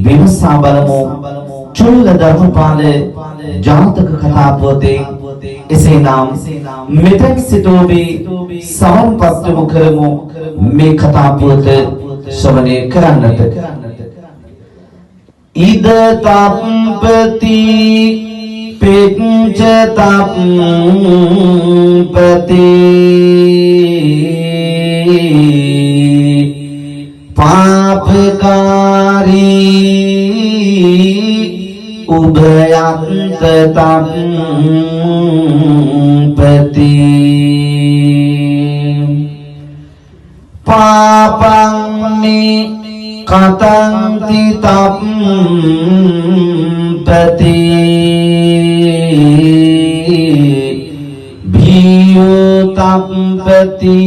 විමසා බලමු චුල්ල ධර්මපාල ජාතක කතා පුවතේ. එසේනම් මෙතෙක් සිට ඔබේ සවන්පත් යොමු කරමු මේ කතා පුවත ශ්‍රවණය කරන්නට. ඉද තප්පති පෙච්ච තප්පති පාපකාරී උභයත්ත තප්පති පාපං මේ කතන්ති තප්පති භීයෝ තප්පති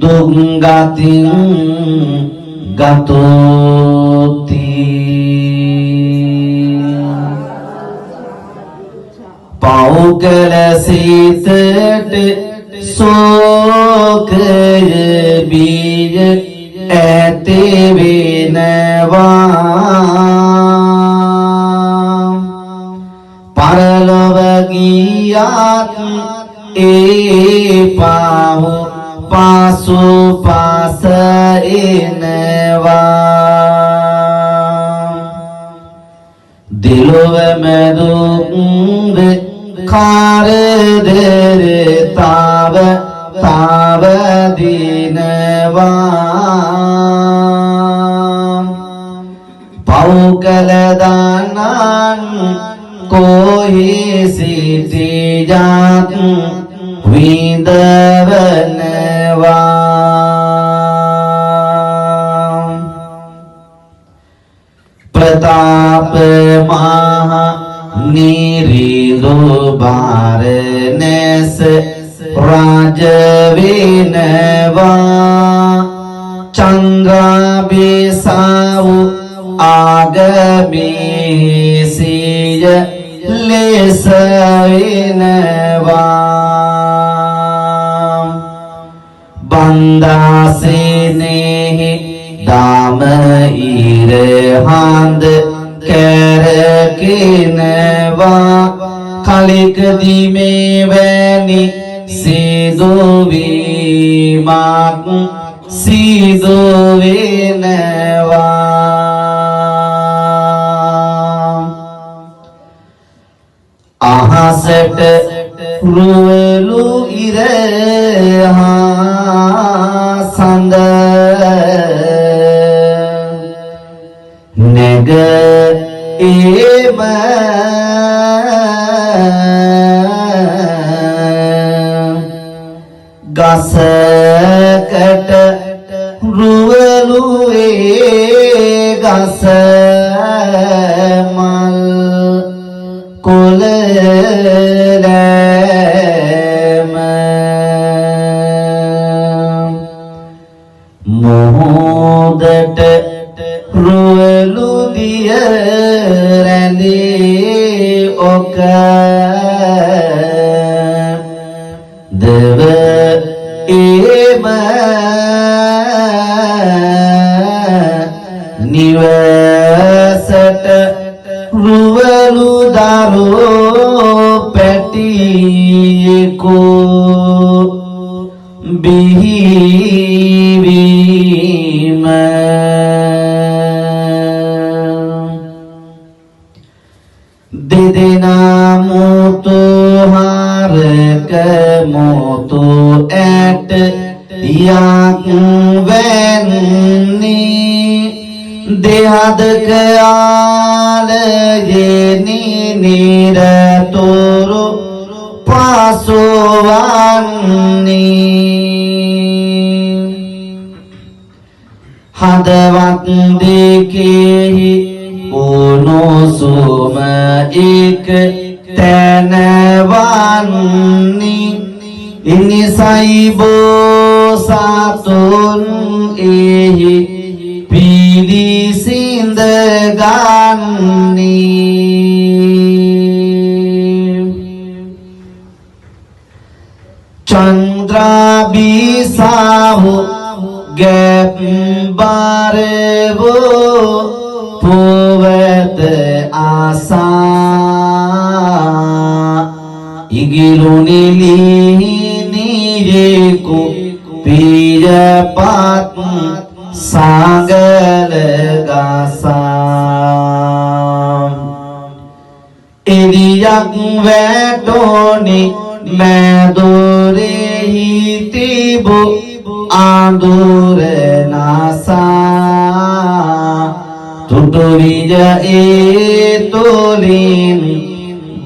දුංගතින් ගතෝති. පව් කළ සිතට ශෝකය බිය ඇති වෙනවා. පරලොව ගියත් ඒ පව් පසු පස එනවා. දෙලොවම දුක් කරදර තව තව දිනවා. පව් කළ දානන් කොහි සිටියත් විඳවනවා. ප්‍රතාප මහ නිරිඳු බාරනැස රාජ වෙනවා. චන්ද්‍රාබිසාවු ආගමේ සිය ලෙස වෙනවා. බන්දාසෙනෙහි දාම ඉර හඳ කැරකෙනවා. කලිකදී මේ වැනි සිදුවීමක් සිදු වෙනවා. අහසට රුවලු ඉර හා සඳ නැග ඒම ගසකට රුවලු ඒ ගස මල් කොළ ලෑම මොහොදට රුවලු දිය රැඳී ඔක දව ඒම නිවසට රුවලු දරෝ පැටියෙකු බිහිවීම. දෙදෙනා මුතු හරක මුතු ඇට යක් වැන්නේ දෙහදක ආලයේ නිරතුරු පසුවන්නේ. හදවත් දෙකෙහි උණුසුම එක තැනවන්නේ. ඉනිසයි බෝසතුන් එහි පිළිසිඳ ගන්නේ. චන්ද්‍රාබිසාහු ගැබ්බර වූ පුවත ආසා ඉගිලුනි ලිහිණියෙකු පියපත් සාගල ගසා එළියක් වැටෝනි මැදුරෙහි තිබු ආඳුර නාසා තුටු විජ ඒ තුලින්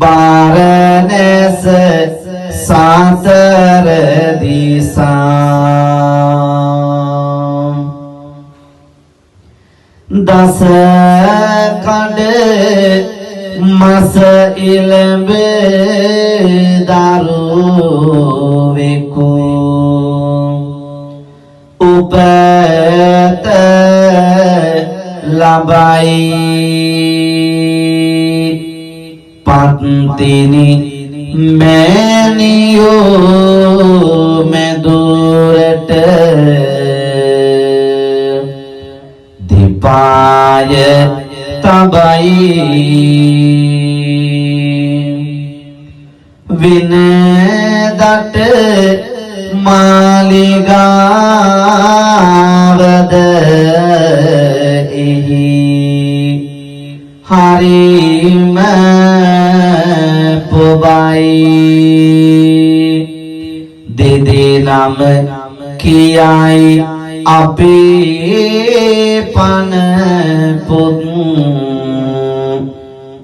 බාරණැස සතර දිසා දස කඩ මස ඉලඹ දරුවෙකු උපත ලබයි පත්තිනි මෑණියෝ මැදුරට දෙපාය තබයි විනදට මාලිගාවද එහි හරිම පොබයි දෙදෙනම කියයි අපේ පන පොත්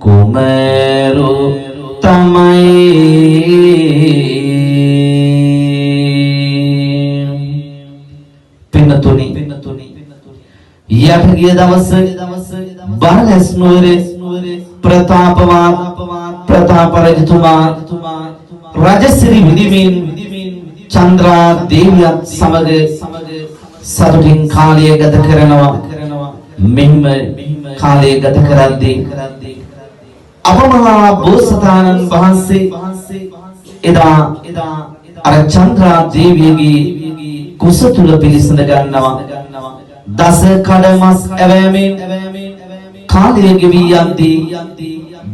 කුමරු තමයි. පින්නතුනි, යට ගිය දවස බරණැස් නුවරේ ප්‍රතාපවත් ප්‍රතාප රජතුමා රජසිරි විඳිමින් චන්ද්‍රා දේවියත් සමග සතුටින් කාලය ගත කරනවා. මෙහිම කාලය ගත කරද්දී අපමහා බෝසතාණන් වහන්සේ එදා අර චන්ද්‍රා දේවියගේ කුස තුල පිළිසඳ ගන්නවා. දස කඩමස් ඇවෑමෙන් කාලය ගෙවී යද්දී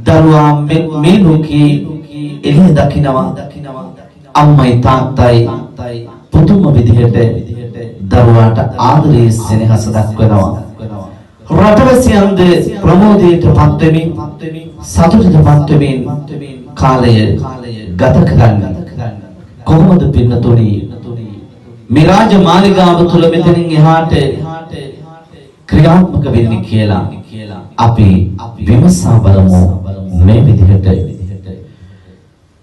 දරුවා මේ ලෝකේ එළිය දකිනවා. අම්මයි තාත්තයි පුදුම විදිහට දරුවාට ආදරයේ සෙනෙහස දක්වනවා. රටවැසියන්ද ප්‍රමෝදයට පත්වෙමින් සතුටට පත්වෙමින් කාලය ගත කරන්නේ. කොහොමද පින්නතුනි, මේ රාජ මාලිගාව තුල මෙතනින් එහාට ක්‍රියාත්මක වෙන්නේ කියලා අපි විමසා බලමු මේ විදිහට.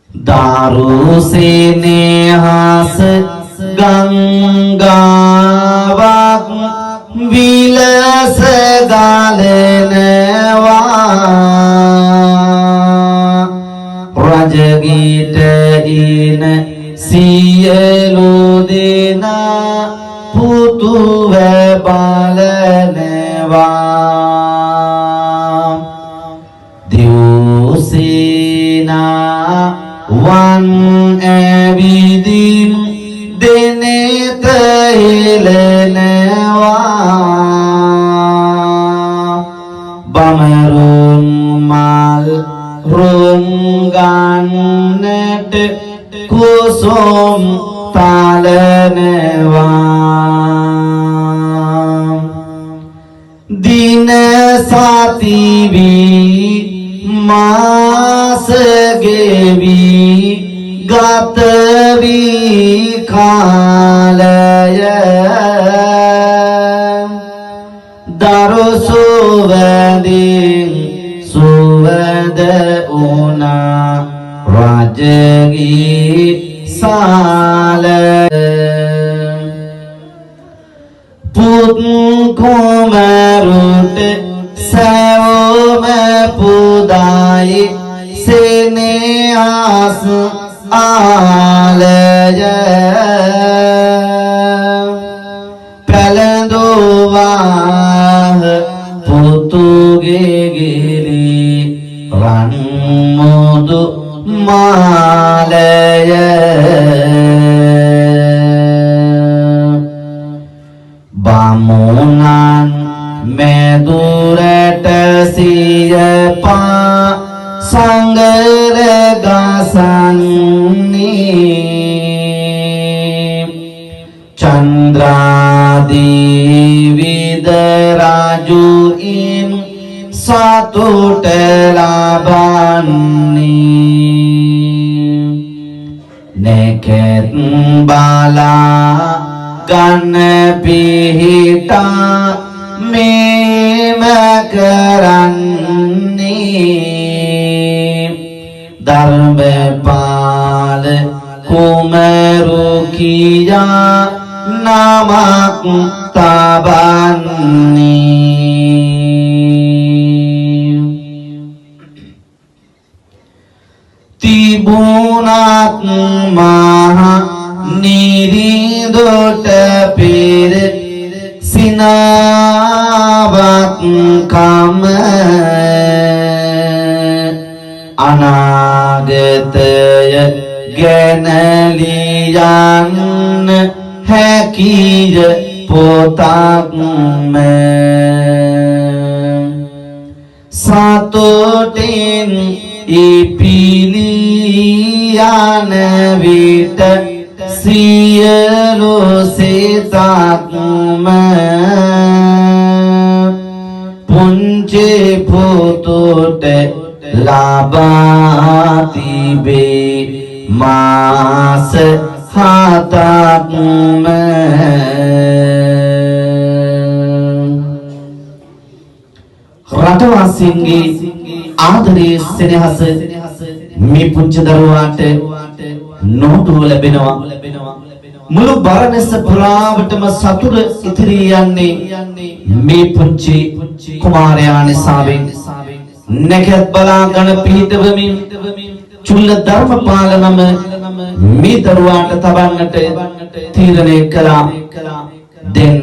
දාරු සෙනෙහස ගංගාවක් විලස ගලනවා රජගීට ඉන සියලු දෙනා පුතුව බලනවා. දිව්සේනා වන් ඇවිදින් දෙනෙත හෙළනවා. බමරුන් මල් රුම් ගන්නට කුසුම් තලනවා. දින සති වී මාස ගෙවි ගත වී කාලය දරු සුවඳින් සුවඳ වුණා රජගී සාලය. පුත් කුමරුට සැවොම පුදායි සෙනෙහස් ආලය පැළඳුවාහ පුතුගේ ගිරි රන් මුදු මාලය. බමුණන් මැදුරට සියපා සංගර ගසන්නේ චන්ද්‍රාදීවිද රාජු ඉන් සතුට ලබන්නේ නැකත් බලා ගන්න පිහිටා මේම කරන්නේ ධර්මපාල කුමරු කියා නමක් තබන්නේ. තිබුණත් මහ නිරිඳොට පෙර සිනාවක් කම අනාගතය ගැන ලියන්න හැකිය පොතක්ම සතුටින් ඉපිලී යන විට සියලු සිතක්ම පුංචි පුතුට ලබා තිබේ මාස 7ක්ම. රටවාසීන්ගේ ආදරයේ සෙනෙහස මේ පුංචි දරුවාට නොදුව ලැබෙනවා. මුළු බරණැස පුරාවටම සතුට ඉතිරි යන්නේ මේ පුංචි කුමාරයා නිසාවෙන්. නැකත් බලා ගණ පිහිටවමින් චුල්ල ධර්මපාල නම මේ දරුවාට තබන්නට තීරණය කළා. දැන්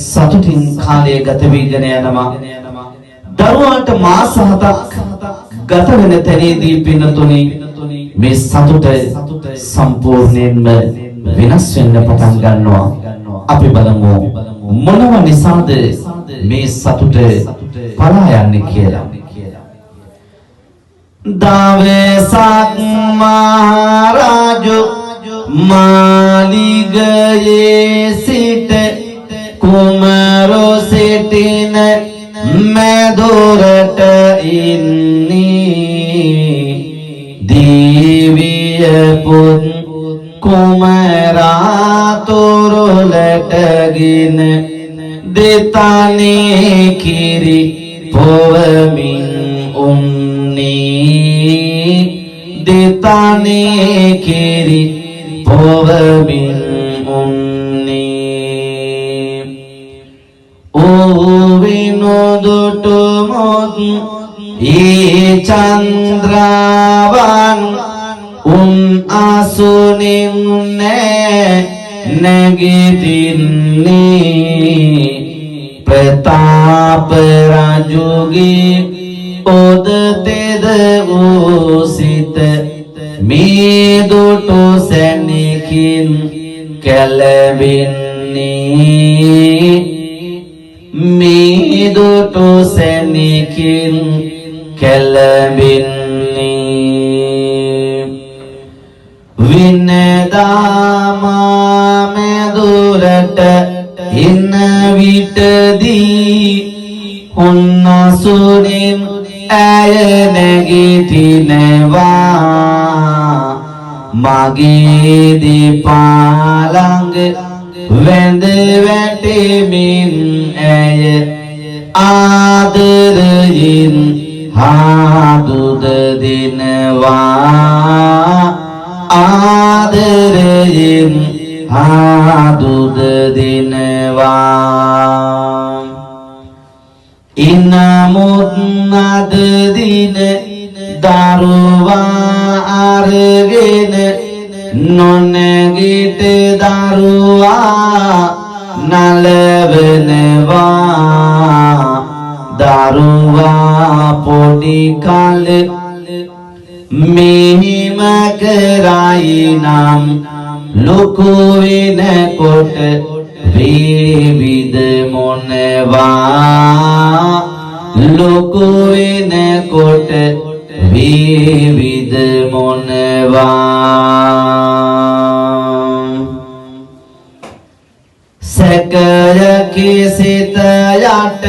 සතුටින් කාලය ගත වීගෙන යනවා. දරුවාට මාස 7ක් ගත වෙන තැනේදී පින්නතුනි මේ සතුට සම්පූර්ණයෙන්ම වෙනස් වෙන්න පටන් ගන්නවා. අපි බලමු මොනව නිසාද මේ සතුට පලා යන්නේ කියලා. දවසක් මහරජු මාලිගයේ සිට කුමරු සිටින මැදුරට ඉන්නේ. දේවිය පුත් කුමරා තුරුලටගෙන දෙතනේ කිරි පොවමින් උන්නේ, දෙතනේ කිරි පොවමින් උන්නේ. ඕවිනොදුටුමුත් ඒ චන්ද්‍රාවන් උන් අසුනින් නෑ නැගිටින්නේ. ප්‍රතාප රජුගේ ඔද තෙද වූ සිත මේ දුටු සැනකින් කැළඹෙන්නේ, මේ දුටු සැනකින් කැළඹෙන්නේ. විනදාමා මැදුරට ඉන්න විටදී උන්නසුනින් ඇය නැගිටිනවා. මගේ දෙපා ළඟ වැඳ වැටෙමින් ඇය ආදරයෙන් හාදුද දෙනවා, ආදරයෙන් හාදුද දෙනවා. ඉනමුත් අද දින දරුවා අරගෙන නොනැගිට දරුවා නලවනවා. දරුවා පොඩි කාලේ මෙහිම කරයි නම් ලොකු වෙනකොට වේවිද මොනවා ලොකු වෙනකොට වේවිද මොනවා සැකය සිත යට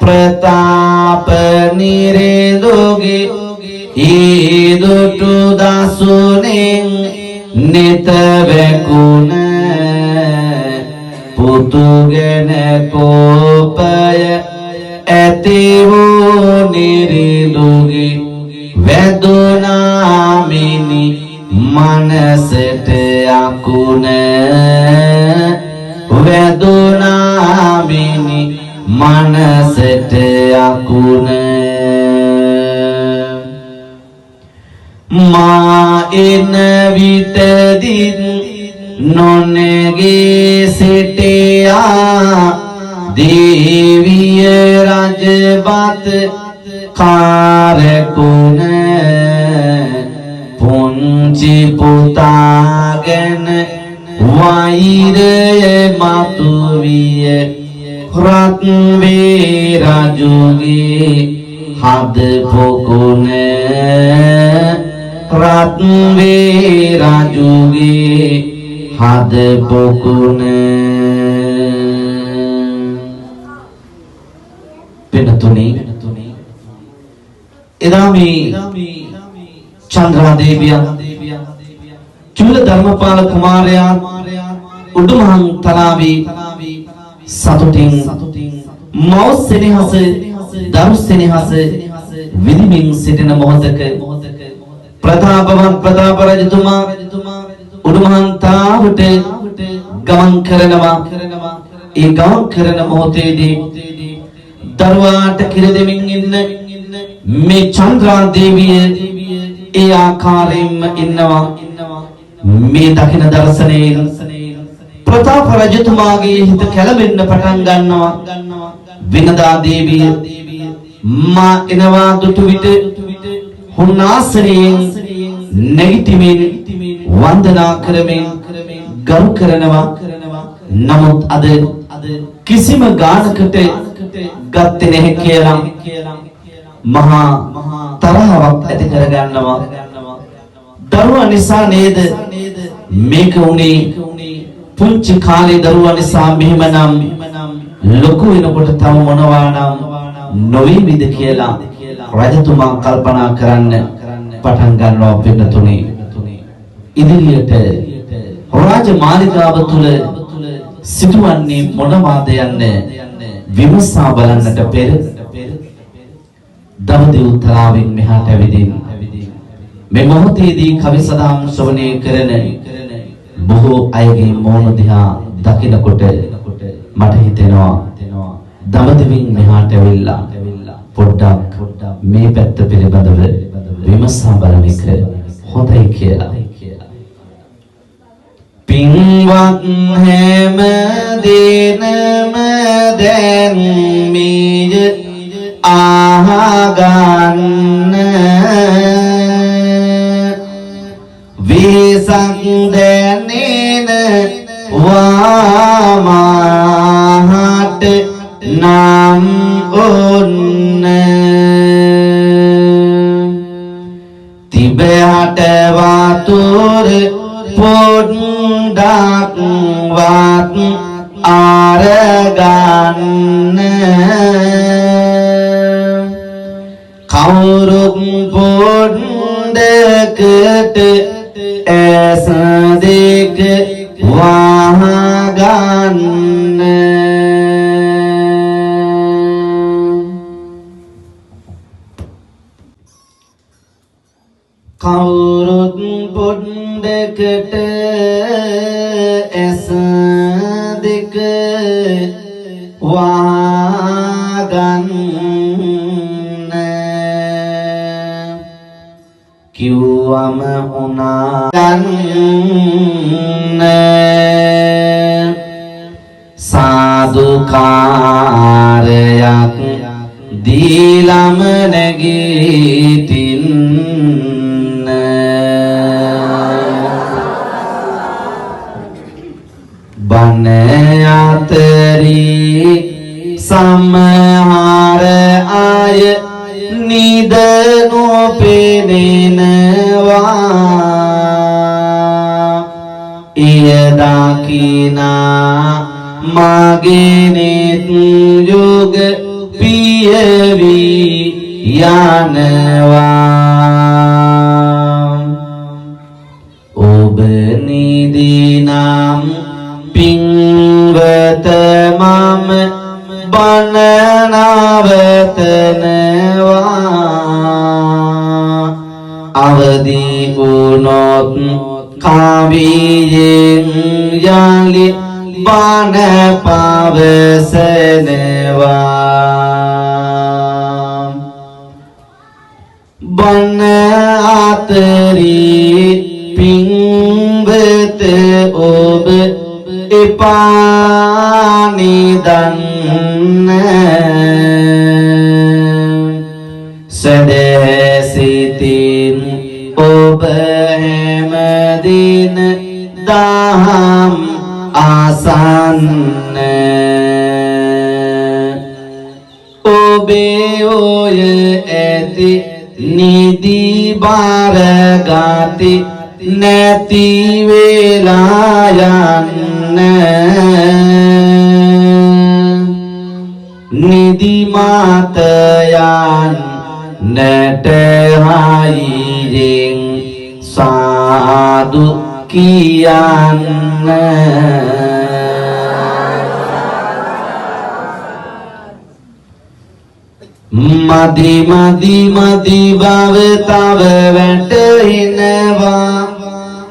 ප්‍රතාප නිරේදුගේ ඊදුටු දසුනෙන් නිත වැකුණ පුතුගෙන කෝපය ඇති වූ නිරිඳුගේ වැදුනා මිනි මනසට අකුණ වැදුනා මිනි මනසට අකුණ මා එන විටදිත් නොනැගී සිටියා දේවිය රජබත් කාරකුණ පුංචි පුතා ගැන වෛරය මතුවිය රත් වේ රජුගේ හද පොකුණ රත් වේ රජුගේ හද පොකුණ. වෙනතුනි, එදා මේ චන්ද්‍රා දේවිය චුල්ල ධර්මපාල කුමාරයා උඩුමහන් තලාවේ සතුටින් මව් සෙනෙහස දරු සෙනෙහස විඳිමින් සිටින මොහොතක ප්‍රතාපවත් ප්‍රතාප රජතුමා උඩුමහන් තලාවට ගමන් කරනවා. ඒ ගමන් කරන මොහොතේදී දරුවාට කිර දෙමින් ඉන්න මේ චන්ද්‍රා දේවිය ඒ ආකාරයෙන්ම ඉන්නවා. මේ දකින දර්ශනයෙන් ප්‍රතාප රජතුමාගේ හිත කැළඹෙන්න පටන් ගන්නවා. විනදා දේවිය මා එනවා දුටු විට හුන්නාසනයෙන් නැගිටිමින් වන්දනා කරමින් ගරු කරනවා. නමුත් අද කිසිම ගානකට ගත්තේ නැහැ කියලා මහා තරහවක් ඇති කරගන්නවා. දරුවා නිසා නේද මේක වුණේ? පුංචි කාලේ දරුවා නිසා මෙහෙමනම් ලොකු වෙනකොට තව මොනවා නම් නොවේවිද කියලා රජතුමා කල්පනා කරන්න පටන් ගන්නවා. පින්නතුනේ, ඉදිරියට රාජමාලිගාව තුල සිදුවන්නේ මොනවාද යන්න විමසා බලන්නට පෙර දඹදිව් තලාවෙන් මෙහාට ඇවිදින් මේ මොහොතේදී කවි සදහම් ශ්‍රවණය කරන බොහෝ අයගේ මූණ දිහා දකිනකොට මට හිතෙනවා දඹදිවින් මෙහාට ඇවිල්ලා පොඩ්ඩක් මේ පැත්ත පිළිබඳව විමසා බලන එක හොඳයි කියලා. පින්වත් හැම දිනම දැන් මිය අහගන්න වෙසක් දැනෙන වාමාහට නම් ඔන්න තිබහට වතුර පොඩ්ඩක් වත් අරගන්න කවුරුත් පොඩ්ඩකට ඇස දෙක වහගන්න. කවුරුත් පොඩ්ඩකට ඇස දෙක වහගන්න කිව්වම උනා ගන්න සාදුකාරයක් දීලම නැගිටින්න. බණ පෙනෙනවා. එය දකිනා මගේ නෙත් යුග පියවි යනවා. ඔබ නිදිනම් පින්වත මම බණ නවතනවා. අවදි වුණොත් කවියෙන් යලි බණ පවසනවා. බණ අතරේ පින්වත ඔබ එපා නිදන්න. සදැසිතින් ඔබ හැමදින දහම් අසන්න. ඔබේ ඔය ඇති නිදි බාර ගති නැති වෙලා යන්න. නිදි මත යන්නට හයියෙන් සාදු කියන්න. මදි මදි මදි බව තව වැටහෙනවා.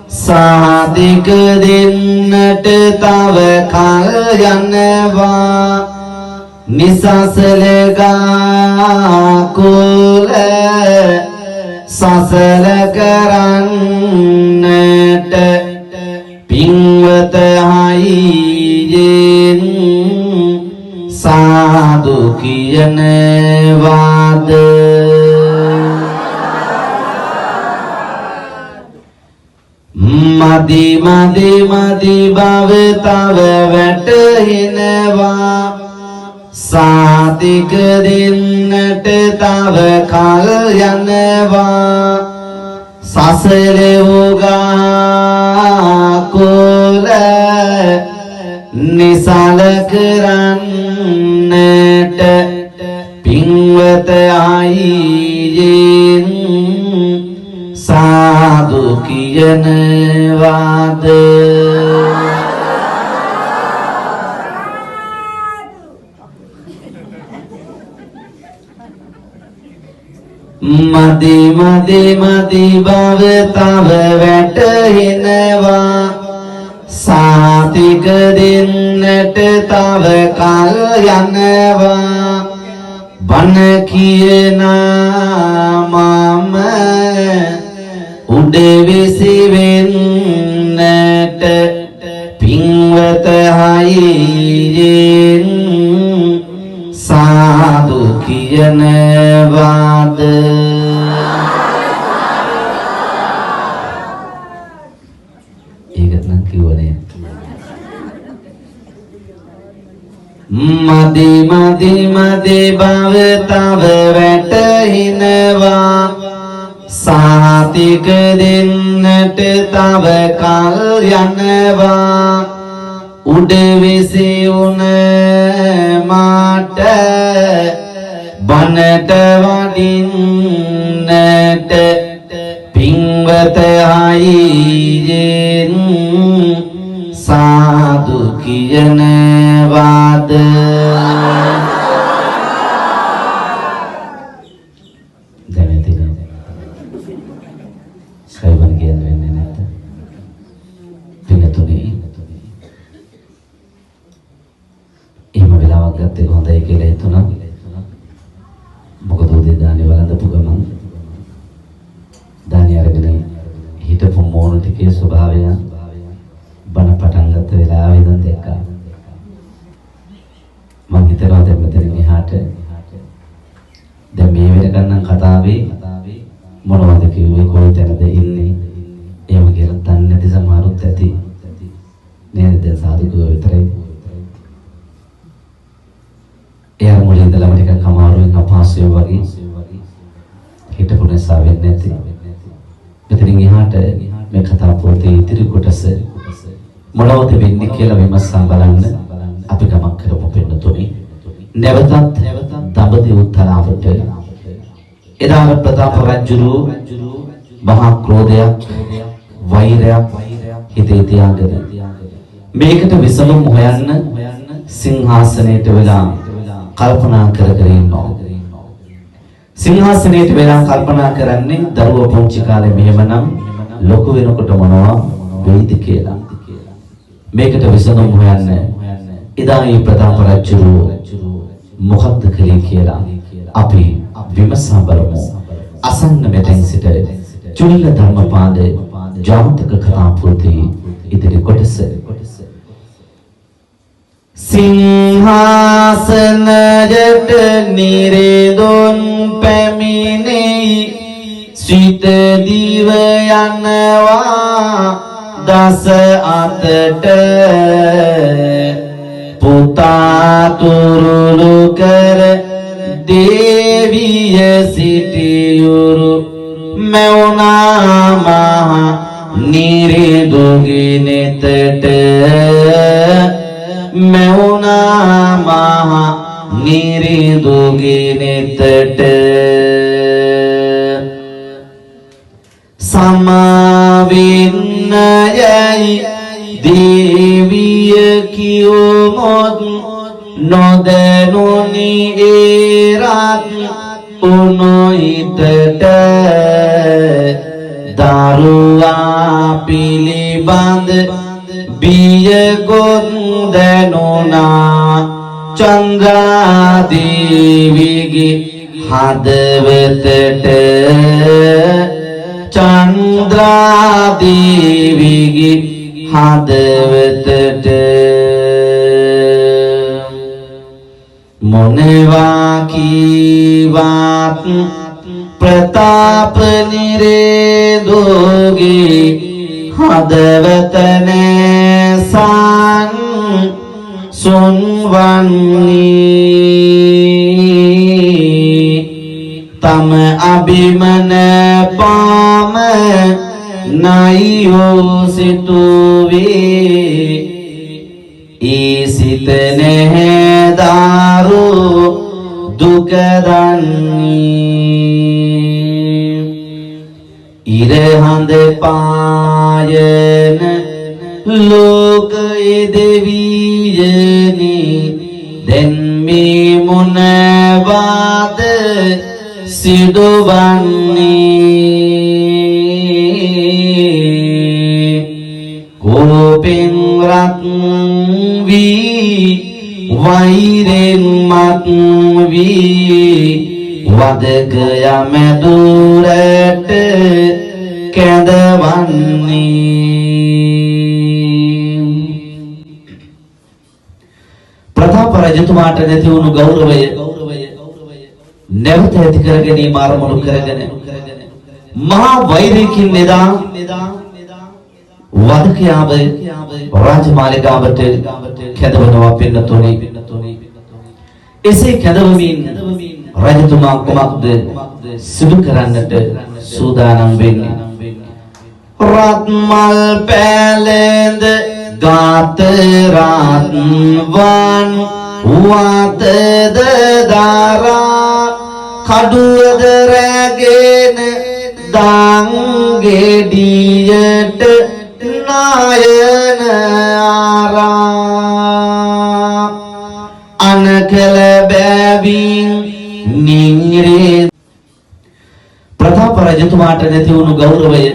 සාදික දෙන්නට තව කල් යනවා. නිසසල ගා කුල සසල කරන්නට පින්වත හයියෙන් සාදු කියනවාද? මදි මදි මදි බව තව වැටහෙනවා. සාතික දෙන්නට තව කල් යනවා. සසර උගා කුල නිසල කරන්නට පින්වත අයියෙන් සාදු කියනවාද? මදි මදි මදි බව තව වැටහෙනවා. සාතික දෙන්නට තව කල් යනවා. බණ කියන මම උඩ විසි වෙන්නට පින්වත හයියෙන් සාදු කියනවාද? ඒකත් නම් කිව්වනේ. මදි මදි මදි බව තව වැටහිනවා. සාතික දෙන්නට තව කල් යනවා. උඩ විසි වුණ මාට බණට වඩින්නට පින්වත හයියෙන් සාදු කියනවාද? දැන් ඇති නේද? සයිවන් කියන්න වෙන්නේ නැත්නම් පින්තුනේ එහෙම වෙලාවක් ගත්තේ හොඳයි කියලා හිතුණා. මොකද උදේ දානේ වළඳපු ගමන් දානේ අරගෙන හිටපු මෝන ටිකේ ස්වභාවය බණ පටන් ගත්ත වෙලාවෙ ඉඳන් දැක්කා. මං හිතනවා දැන් මෙතනින් එහාට දැන් මේ වෙනකන් නම් කතාවේ මොනවද කිව්වේ, කොයි තැනද ඉන්නේ එහෙම කියලා දන්නේ නැති සමහරුත් ඇති නේද? දැන් සාදු කිව්වා විතරයි. එයා මුලින් ඉඳලම ටිකක් අමාරුවෙන් අපහසුයෙන් වගේ හිටපු නිසා වෙන්නේ නැති. මෙතනින් එහාට මේ කතා පොතේ ඉතිරි කොටස මොනවද වෙන්නේ කියලා විමසා බලන්න අපි ගමන් කරමු පින්නතුනි. නැවතත් දඹදිව් තලාවට එදා ප්‍රතාප රජුරු මහා ක්‍රෝධයක් වෛරයක් හිතේ තියාගෙන මේකට විසඳුම් හොයන්න සිංහාසනයට වෙලා කල්පනා කර කර ඉන්නවා. සිංහාසනයට වෙලා කල්පනා කරන්නේ දරුවා පුංචි කාලේ මෙහෙමනම් ලොකු වෙනකොට මොනවා වෙයිද කියලා. මේකට විසඳුම් හොයන්න එදා මේ ප්‍රතාප රජුරු මොකක්ද කළේ කියලා අපි විමසා බලමු. අසන්න මෙතෙන් සිට චුල්ල ධර්මපාද ජාතක කතා පොතේ ඉදිරි කොටස. සිංහාසනයට නිරේදොන් පැමිණෙයි සිත දිව යනවා දස අතට පුතා තුරුළු කර දේවිය සිටියුරු මැවුනා මහා නිරේදුගේ නෙතට මැවුනා මහා නිරේදුගේ නෙතට සමාවෙන්න යයි දේවිය කියුමොත් නොදැනුනි ඒ රත් උණු හිතට දරුවා පිළිබඳ බිය ගොත් දැනුණා චන්ද්‍රා දේවිගේ හදවතට චන්ද්‍රා දේවිගේ හදවතට මොනවා කීවත් ප්‍රතාප නිරේදෝගේ හදවත නෑසන් සුන්වන්නේ තම අභිමන පාම නයියෝ සිතුවේ ඒ සිත නැහැ දාරු දුක දන්නේ ඉර හඳ පායන ලෝකයේ දෙවියනි දැන් මේ මොනවාද සිදුවන්නේ කෝපෙන් රත් වී වෛරෙන් මත් වී වදක යමදුරට කැඳවන්නේ. ප්‍රතාප රජතුමාට නැති වුණු ගෞරවය නැවත ඇති කර ගැනීම අරමුණු කරගෙන මහා වෛරයකින් එදා වදකයාව රාජමාලිගාවට කැඳවනවා පින්නතුනි. එසේ කැඳවමින් රජතුමා කුමක්ද සිදු කරන්නට සූදානම් වෙන්නේ? රත්මල් පැලඳ ගාත රත්වන් වතද දරා කඩුවද රැගෙන දන් ගෙඩියට නායන ආරා අනකල බැවින් නිරේ ප්‍රතාප රජතුමාට නැති වුණු ගෞරවය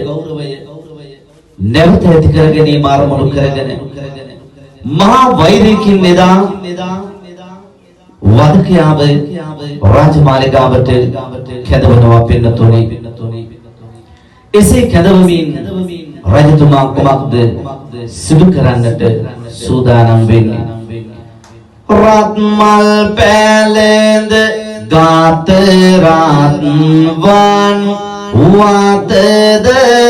නැවත ඇති කර ගැනීම අරමුණු කරගෙන මහා වෛරයකින් එදා වදකයාව රාජමාලිගාවට කැඳවනවා පින්නතුනි. එසේ කැඳවමින් රජතුමා කුමක්ද සිදු කරන්නට සූදානම් වෙන්නේ? රත්මල් පැලඳ ගාත රත්වන් වතද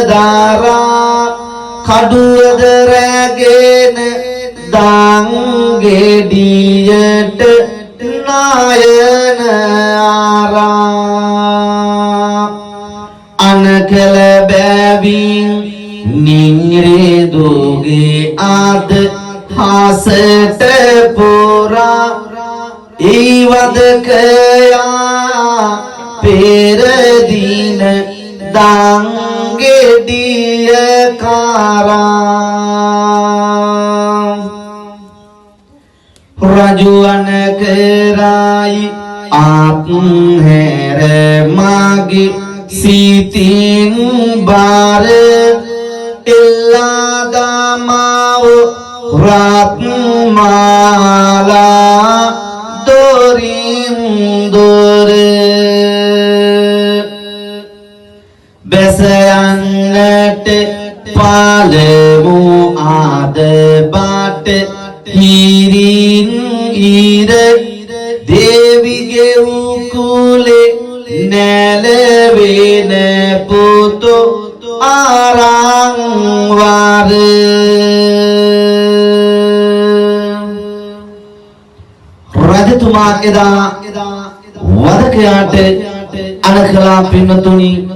දරා කඩුවද රැගෙන දන් ගෙඩියට නායන ආරා අනකල බැවින් නිරේදුගේ ආද හසට පුරා ඒ වදකයා පෙර දින දංගෙඩිය කාරා රජුවන් කරයි ආත්හැර මාගේ සිතින් බාර එල්ලා දමාව රත්මාලා දොරින් දොර බැස යන්නට පළමු ආද බාට හිරින් ඉර දේවිගේ උකුලේ නැලවෙන පුතු ආරං වර රජතුමා එදා වදකයාට අනකලා පින්නතුනි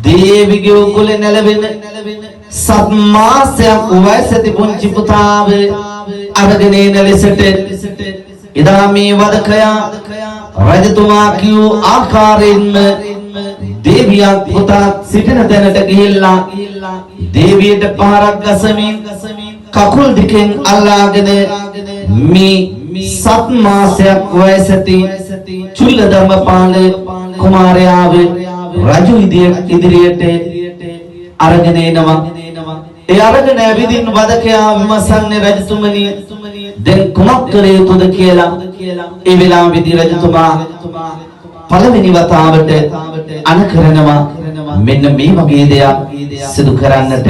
දේවිගේ උකුලේ නැලවෙන සත් මාසයක් වයස ඇති පුංචි පුතාව අරගෙන එන ලෙසට එදා මේ වදකයා රජතුමා කියූ ආකාරයෙන්ම දේවියක් පුතා සිටින තැනට ගිහිල්ලා දේවියට පහරක් ගසමින් කකුල් දෙකෙන් අල්ලාගෙන මේ සත් මාසයක් වයස ඇති චුල්ල ධම්මපාල කුමාරයාව රජු ඉදිරියට අරගෙන එනවා. ඒ අරගෙන ඇවිදින් වදකයා විමසන්නේ රජතුමනි දැන් කුමක් කළ යුතුද කියලා. ඒ වෙලාවේදී රජතුමා පළවෙනි වතාවට අන කරනවා මෙන්න මේ වගේ දෙයක් සිදු කරන්නට.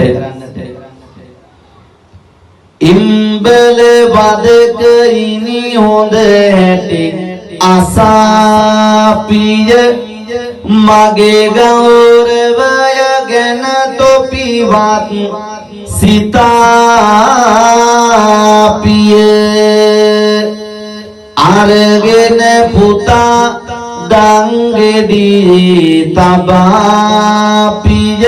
ඉම්බල වදකයිනි හොඳ හැටි අසාපිය මගේ ගෞරවය ගැන තොපිවත් සිතාපිය අරගෙන පුතා දංගෙඩියේ තබාපිය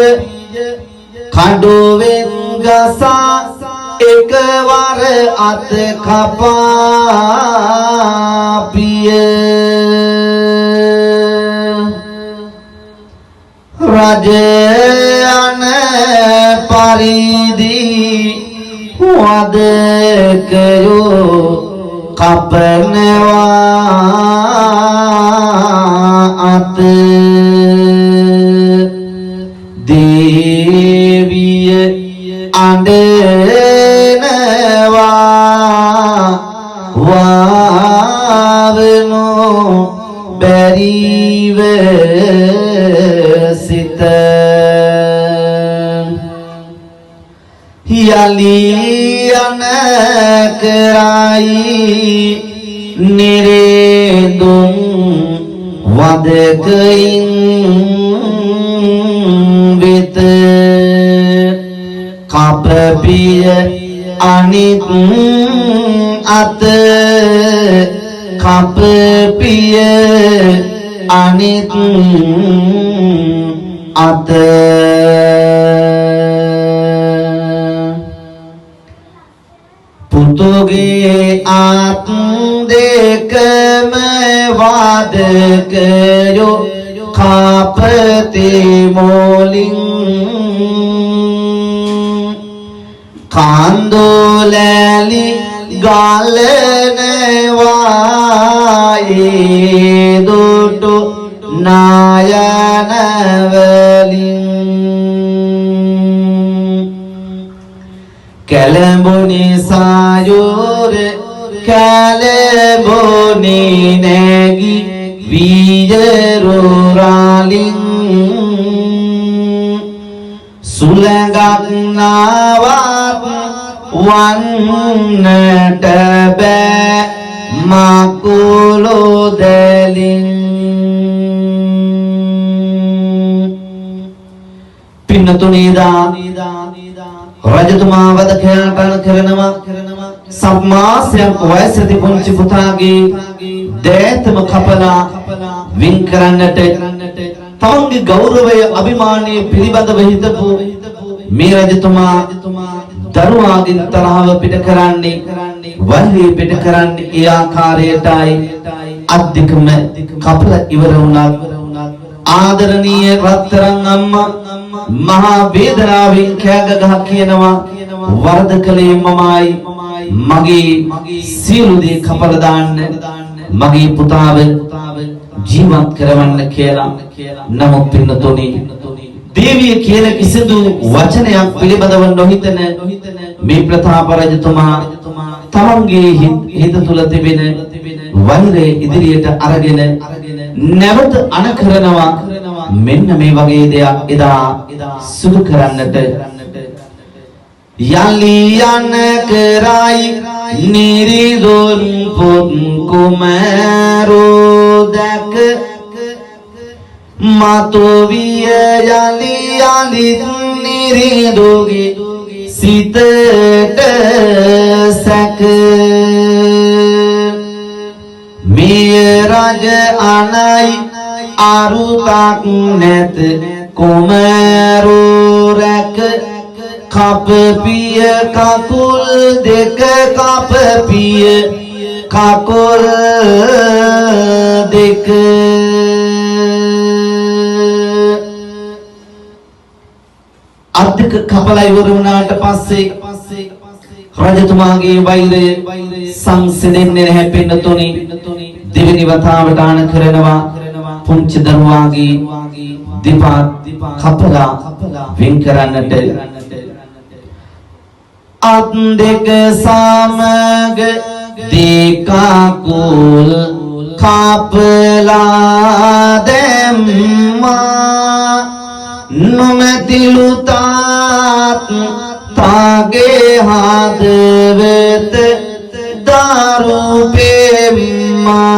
කඩුවෙන් ගසා එකවර අත කපාපිය රජ අන පරිදි වදකයෝ කපනවා අත දේවිය අඬනවා වාවනෝ බැරිව සිත යලි යන කරයි නිරේදුන් වදකයින් වෙත කපපිය අනිත් අත කපපිය අනිත් අත පුතුගේ අත් දෙකම වදකයෝ කපති මොලින් කාන්දෝලැලි ගලනවා ඒ දුටු නායන වලින් කැළඹුණි සායුර කැළඹුණි නැගි වීජරුරාලින් සුළඟක් නාවත් වන්නට බෑ මකුළු දැලින්. පින්නතුනේදා රජතුමා වදකයාට අණ කරනවා සත්මාසයක් වයස ඇති පුංචි පුතාගේ දෑතම කපලා වින් කරන්නට. තමන්ගේ ගෞරවය අභිමානය පිළිබඳව හිතපු මේ රජතුමා දරුවාගෙන් තරහව පිට කරන්නේ, වෛරය පිට කරන්නේ ඒ ආකාරයටයි. අත් දෙකම කපලා ඉවර වුණත් ආදරණීය රත්තරන් අම්මා මහා වේදනාවෙන් කෑ ගහ කියනවා, වරද කළේ මමයි, මගේ සියලු දේ කපලා දාන්න, මගේ පුතාව ජීවත් කරවන්න කියලා. නමුත් පින්නතුනි, දේවිය කියන කිසිදු වචනයක් පිළිබඳව නොහිතන මේ ප්‍රතාප රජතුමා තමන්ගේ හිත තුල තිබෙන වෛරය ඉදිරියට අරගෙන නැවත අණ කරනවා මෙන්න මේ වගේ දෙයක් එදා සුදු කරන්නට. යලි යන කරයි නිරිදුන් පුත් කුමරු දැක මතු විය යලි යලිත් නිරිදුගේ සිතට සැක. මිය රජ අනයි අරුතක් නැත කුමරු රැක කප පිය කකුල් දෙක කප පිය කකුල් දෙක. අත් දෙක කපලා ඉවර වුණාට පස්සේ රජතුමාගේ වෛරය සංසිඳෙන්නේ නැහැ පින්නතුනි. දෙවෙනි වතාවට ආන කරනවා පුංචි දරුවාගේ දෙපා කපලා වෙන් කරන්නට. අත් දෙක සමග දෙකකුල් කපලා දැම්මා නොමැතිලු තාත් තාගේ හදවත දරු පෙම්මා.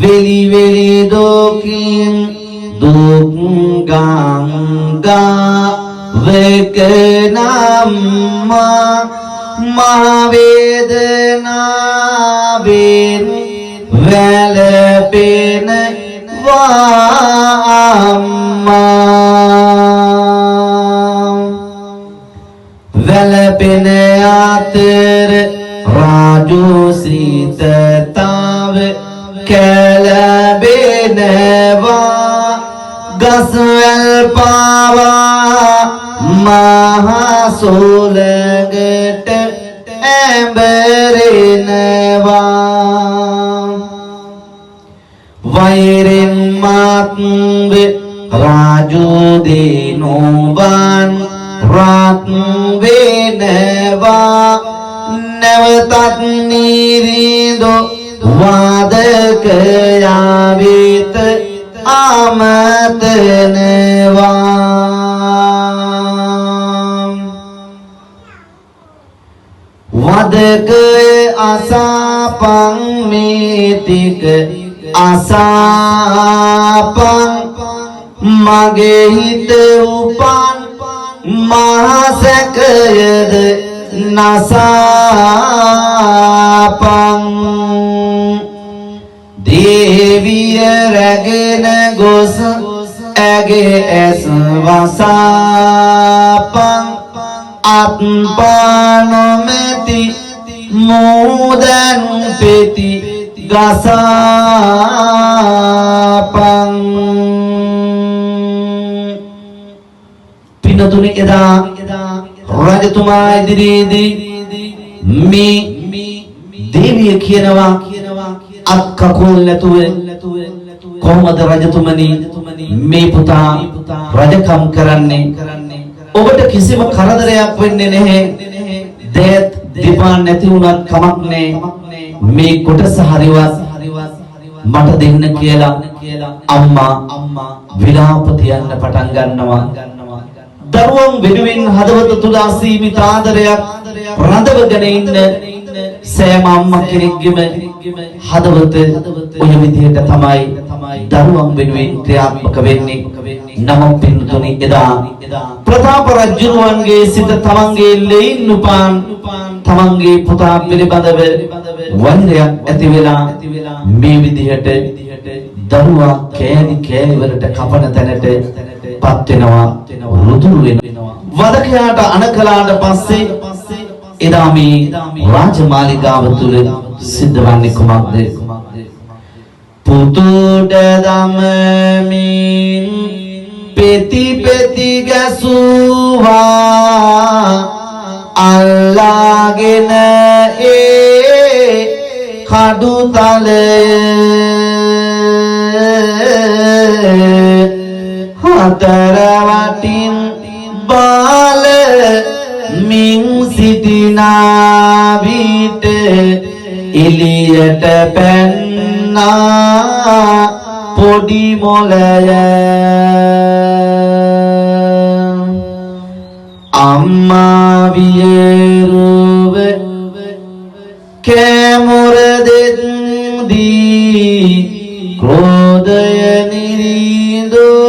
වෙලි වෙලි දොකින් දුක් ගංගා වක නම්මා මහ වේදනාවෙන් වැළපෙන අම්මා. වැළපෙන අතර රාජු සිත තාව කැළඹෙනවා ගස්වැල් පාවා මහා සුළඟට ඇඹරෙනවා. වෛරෙන් මත්ව රාජු දිනුවන් රත් වෙනවා නැවතත් නිරිඳු වාදකයා වෙත ආමතනවා. වදකය අසාපං මේතික අසාපං මගේ හිත උපන් මහ සැකයද නසාපං. දේවිය රැගෙන ගොස් ඇගේ ඇස් වසාපං අත්පා නොමැති මෝදන් පෙති ගසාපං. පින්නතුනි, එදා රජතුමා ඉදිරියේදී මේ දේවිය කියනවා අත් කකුල් නැතුව කොහොමද රජතුමනි මේ පුතා රජකම් කරන්නේ? ඔබට කිසිම කරදරයක් වෙන්නේ නැහැ. දෑත් දෙපා නැති වුණත් කමක් නැහැ. මේ කොටස හරිවත් මට දෙන්න කියලා අම්මා විලාප තියන්න පටන් ගන්නවා. දරුවන් වෙනුවෙන් හදවත තුල අසීමිත ආදරයක් රඳවගෙන ඉන්න සෑම අම්මා කෙනෙක්ගේම හදවත ඔය විදිහට තමයි දරුවන් වෙනුවෙන් ක්‍රියාත්මක වෙන්නේ. නමුත් පින්තුනි, එදා ප්‍රතාප රජුරුවන්ගේ සිත තමන්ගේ ලෙයින් උපාන් තමන්ගේ පුතා පිළිබඳව වෛරයක් ඇති වෙලා මේ විදිහට දරුවා කෑලි කෑලි වලට කපන තැනට පත් වෙනවා, රුදුරු වෙනවා. වදකයාට අණ කළාට පස්සේ එදා මේ රාජමාලිගාව තුල සිද්ධ වන්නේ කුමක්ද? පුතුට දමමින් පෙති පෙති ගැසුවා, අල්ලාගෙන ඒ කඩු තලය හතර වටින් බාල මින් සිටිනා විට එළියට පැන්නා පොඩි මොළය. අම්මා වියරුව කැමුර දෙද්දී ක්‍රෝධය නිරිඳෝගේ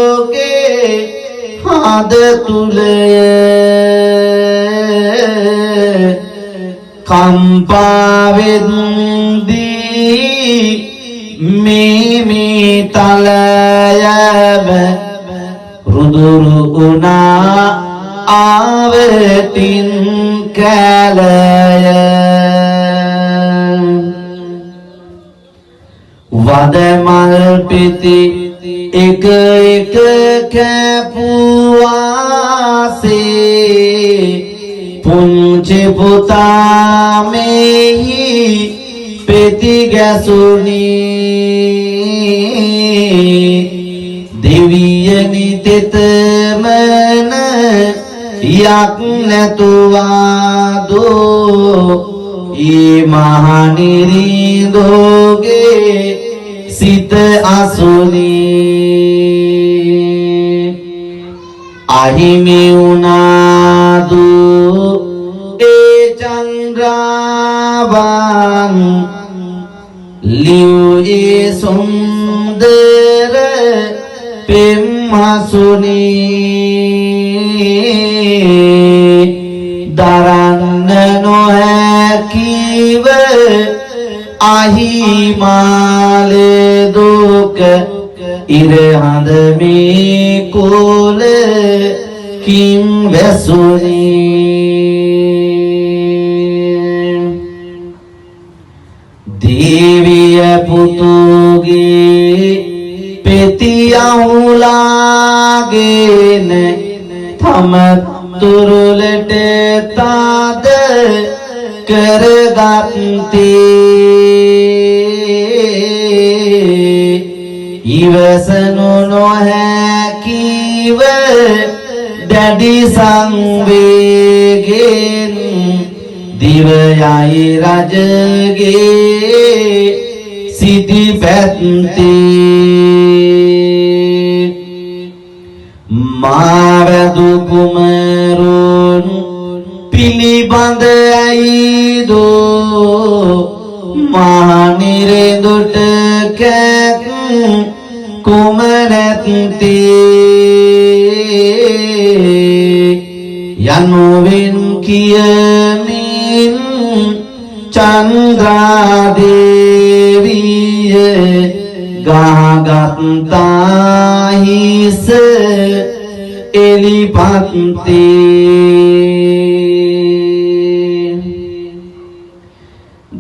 හද තුලය කම්පා වෙද්දී මේ මේ තලයම රුදුරු වුණා ආවතින් කැලය. වද මල් පිති එක එක කැපුවාසේ පුංචි පුතා මෙහි පෙති ගැසුනි. දෙවියනි තෙතමන යක් නැතුවාදෝ ඒ මහනිරිඳෝගේ සිත අසුනි. අහිමි වුණාදු ඒ චන්ද්‍රාවන් ලිව් ඒ සුන්දර පෙම්හසුනි. දරන්න නොහැකිව අහිමාල දුක ඉර හඳ මේ කුල කින් වැසුනි. දේවිය පුතුගේ පෙති අහුලාගෙන තම තුරුලට තද කරගත්තේ ඉවසනු නොහැකිව දැඩි සංවේගෙන් දිව යයි රජගේ සිටි පැත්තේ. මාවැදු කුමරුන් පිළිබඳ ඇයිදෝ මහනිරඳුට කැක් කුම නැත්තේ යනුවෙන් කියමින් චන්ද්‍රා දේවිය ගහගත්තා හිස එලිපත්තේ.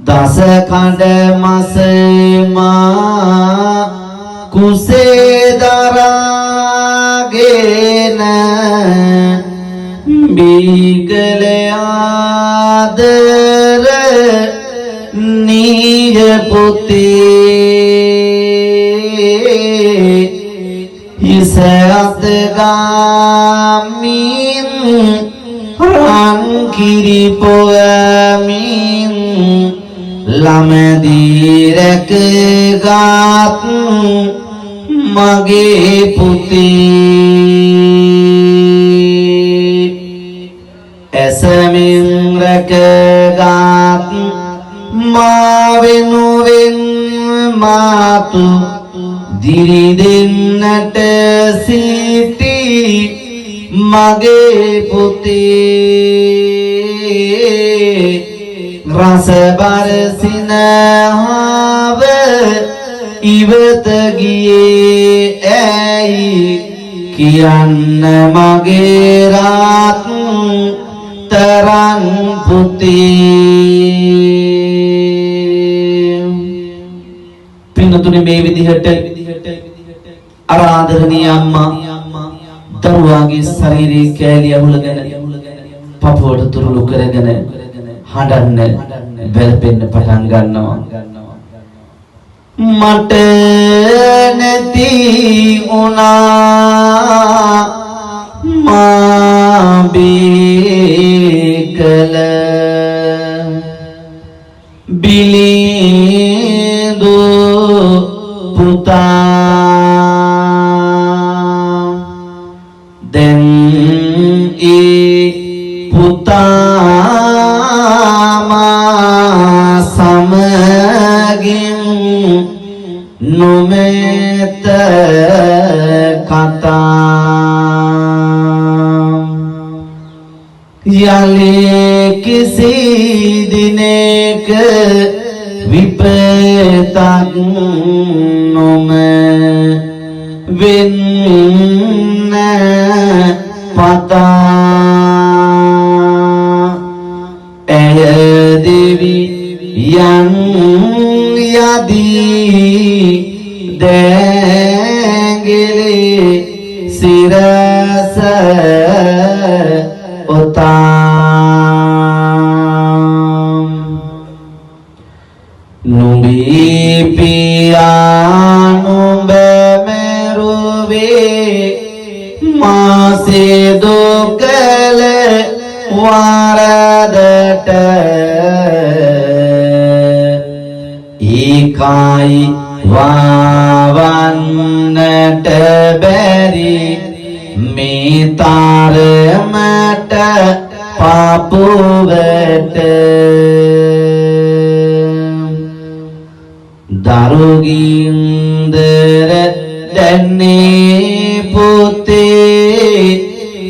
දස කඩ මස මා කුසේ දරාගෙන බීකල ආදර නීය පුතේ හිස අත ගාමින් රන් කිරි පොයමින් ළමදී රැකගත් මගේ පුතේ ඇසමින් රැකගත් මා වෙනුවෙන් මාතු දිරි දෙන්නට සිටි මගේ පුතේ රසබර සිනහව ඉවත ගියේ ඇයි කියන්න මගේ රාත් තරන් පුතේ. පින්නතුනේ, මේ විදිහට අර ආදරණීය අම්මා දරුවාගේ ශරීරයේ කෑලි අහුලගෙන, පපුවට තුරුළු කරගෙන හඬන්න වැළපෙන්න පටන් ගන්නවා. මට නැති වුණා මා බිකල බිලිඳු පුතා, දැන් ඒ පුතා මා සමගින් නොමැත කතා. යලි කිසි දිනක විපතක් නොම වෙන්න පතා. ඇය දෙවියන් යදී දෑගිලි සිරස ඔතා. නුඹේ පියා නුඹ මැරුවේ මා සිදු කළ වරදට. ඒකයි වවන්නට බැරි මේ තරමට පපුවට. දරුගින්දර දැන්නේ පුතේ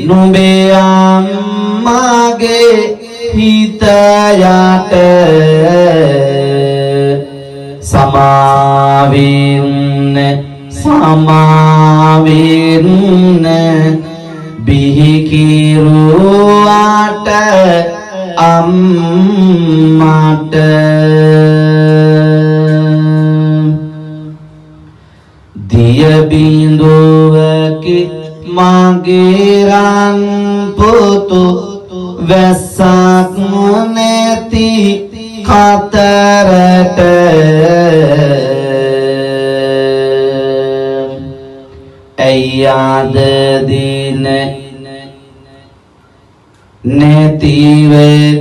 නුඹේ අම්මාගේ හිත යට. සමාවෙන්න, සමාවෙන්න, බිහි කිරුවාට අම්මට. දිය බිඳුවකි මගේ රන් පුතු, වැස්සක් නැති කතරට. ඇයි අද දින නැතිව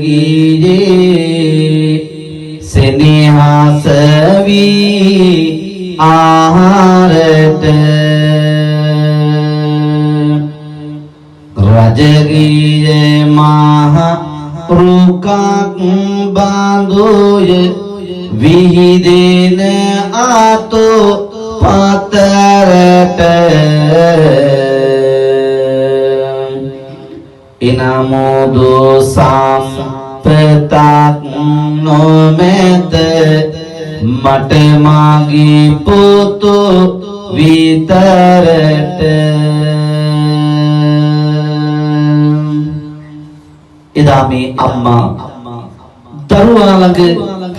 ගියේ සෙනෙහස වී ආහාරට? රජගිය මහ රුකක් බඳුය විහිදෙන අතු පතරට. ඉනමුදු සම්පතක් නොමැත මට මාගේ පුතු විතරට. එදා මේ අම්මා දරුවා ළඟ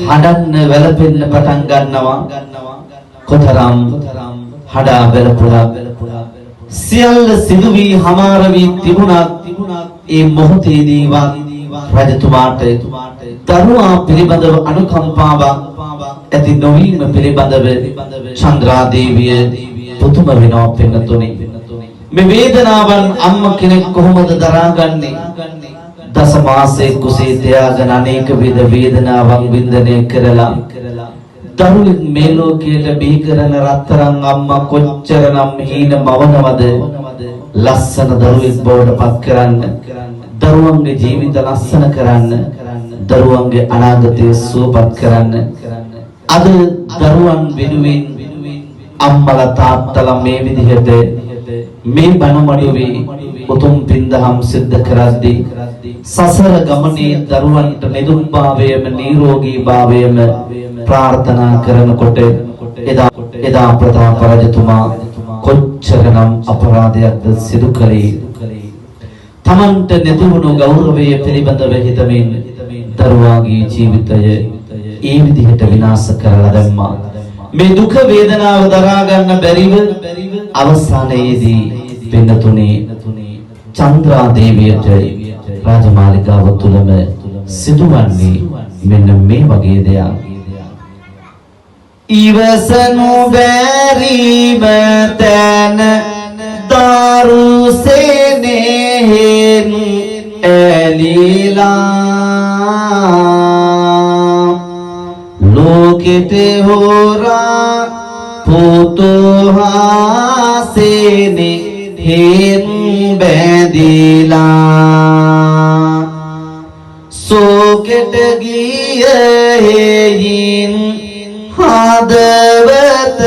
හඬන්න වැළපෙන්න පටන් ගන්නවා. කොතරම් හඬා වැළපුණා, සියල්ල සිදු වී හමාර වී තිබුණත් ඒ මොහොතේදීවත් රජතුමාට දරුවා පිළිබඳව අනුකම්පාවක් ඇති නොවීම පිළිබඳව චන්ද්‍රා දේවිය පුදුම වෙනවා. පින්නතුනි, මේ වේදනාවන් අම්ම කෙනෙක් කොහොමද දරාගන්නේ? දස මාසයේ කුසේ තියාගෙන අනේක විද වේදනාවන් වින්දනය කරලා දරුවෙක් මේ ලෝකයට බිහි කරන රත්තරන් අම්මා කොච්චරනම් හීන මවනවද ලස්සන දරුවෙක් බවට පත් කරන්න, දරුවන්ගේ ජීවිත ලස්සන කරන්න, දරුවන්ගේ අනාගතය සුවපත් කරන්න. අද දරුවන් වෙනුවෙන් අම්මලා තාත්තලා මේ විදිහට මේ බණ මඩුවේ උතුම් පින්දහම් සිද්ධ කරද්දී සසර ගමනේ දරුවන්ට නිදුක්භාවයම නිරෝගී භාවයම ප්‍රාර්ථනා කරනකොට එදා එදා ප්‍රතාප රජතුමා කොච්චරනම් අපරාධයක්ද සිදු කළේ. තමන්ට නැතිවුණු ගෞරවය පිළිබඳව හිතමින් දරුවාගේ ජීවිතය ඒ විදිහට විනාශ කරලා දැම්මා. මේ දුක වේදනාව දරා ගන්න බැරිව අවසානයේදී පින්නතුනේ චන්ද්‍රා දේවියට රාජමාලිගාව තුලම සිදුවන්නේ මෙන්න මේ වගේ දෙයක්. ඉවසනු බැරිම තැන දරුසෙනෙහෙන් ඇලිලා ලෝකෙට හොරා පුතු හාසෙනෙහෙන් බැඳිලා සෝකෙට ගිය හේයින් හදවත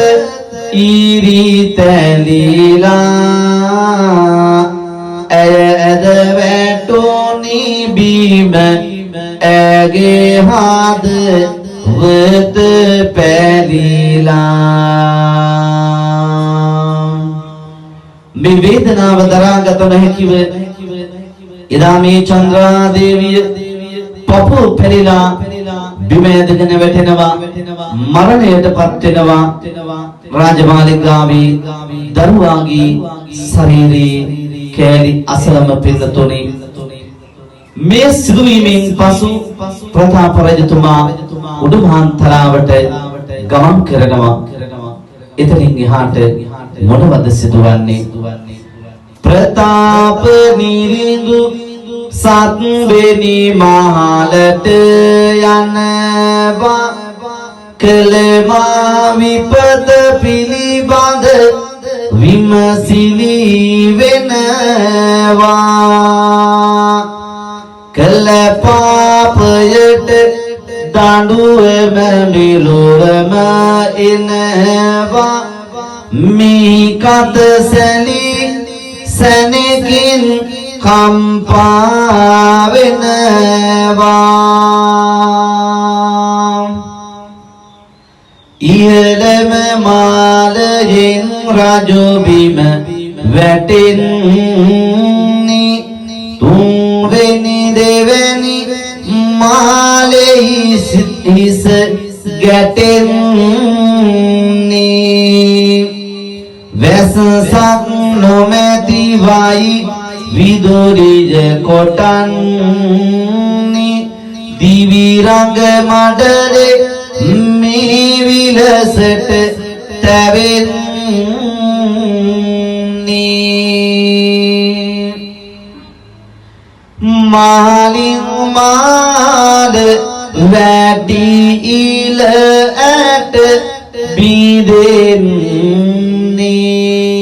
ඉරි තැලිලා ඇය ඇද වැටුනි බිම ඇගේ හදවත පැලිලා. මේ වේදනාව දරාගත නොහැකිව එදා මේ චන්ද්‍රා දේවිය පපුව පෙරිලා බිම ඇදගෙන වැටෙනවා, මරණයට පත් වෙනවා. රාජමාලිගාවේ දරුවාගේ ශරීරයේ කෑලි අසලම පින්නතුනේ මේ සිදුවීමෙන් පසු ප්‍රතාප රජතුමා උඩුමහන්තලාවට ගමන් කරනවා. එතනින් එහාට මොනවද සිදුවන්නේ? ප්‍රතාප නිරිඳු සත්වෙනි මහලට යනවා කළ මා විපත පිළිබඳ විමසිලි වෙනවා. කළ පාපයට දඬුවම මෙලොවම එනවා. මේ කත සැලි සැනකින් කම්පා වෙනවා. ඉහළම මාලයෙන් රජු බිම වැටෙන්නේ තුන්වෙනි දෙවෙනි මාලෙහි හිස ගැටෙන්නේ වැසසක් නොමැති වයි විදුරිය කොටන්නේ දිවි රඟ මඩලේ මේ විලසට තැවෙන්නේ. මාලින් මාල වැඩි ඉල ඇට